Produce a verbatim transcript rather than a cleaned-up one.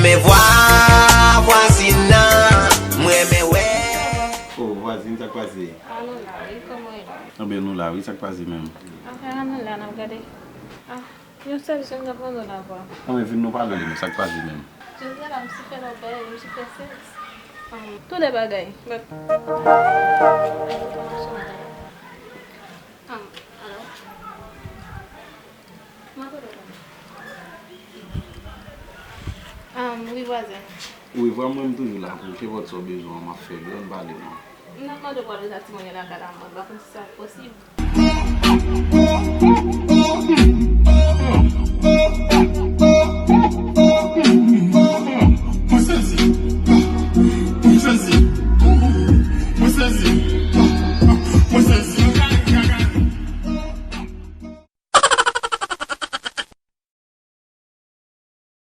Men vwa vwazin nan, m renmen wè. O vwazin, sa k pase? A nou la wi, kòman e la? Anben nou la wi, sa k pase menm? Afè a nou la, n ap gade. Ah, yon sèl jen n ap ban nou la vwa. Anben vin nou pale de nou, sa k pase menm? Jodi a la, m si fè lòbèy, m si fè sèks. Tou de bagay. But, um, alo? Mwen kote w? Um, wi vwazen. Wi vwa mwen m toujou la pou ou, kenpòt sa w bezwen an m ap fè l wi, ann pale non. M t ap mande w pou al rete ak timoun yo lakay la, mwen pa konn si sa posib.